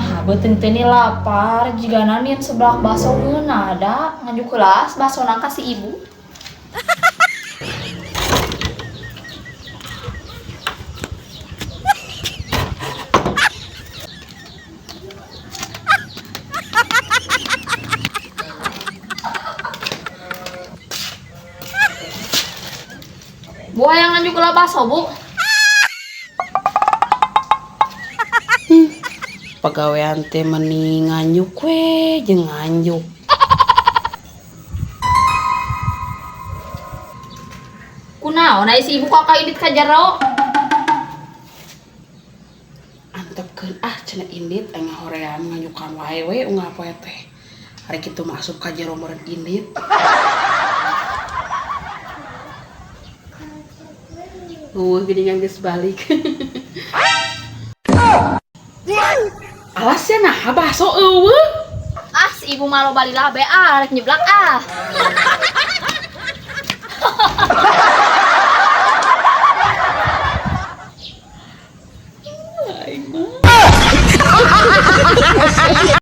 Nah, beuteung teh ni lapar, jigana nien seblak baso ngeunah da, nganjuk heula basona ka si ibu. Bu, hayang nganjuk heula baso, Bu. Pagawean teh meni nganjuk we jeung nganjuk. Kunaon ai si ibu kakak indit ka jero? Antepkeun ah cenah indit aing hoream nganyukan wae we unggal poe teh. Hari kitu mah asup ka jero meureun indit. Eueuh geuningan geus balik. Alas ya nah baso eueuh. Ah, si ibu mah loba lila be ah, rek nyeblak ah. Aing mah.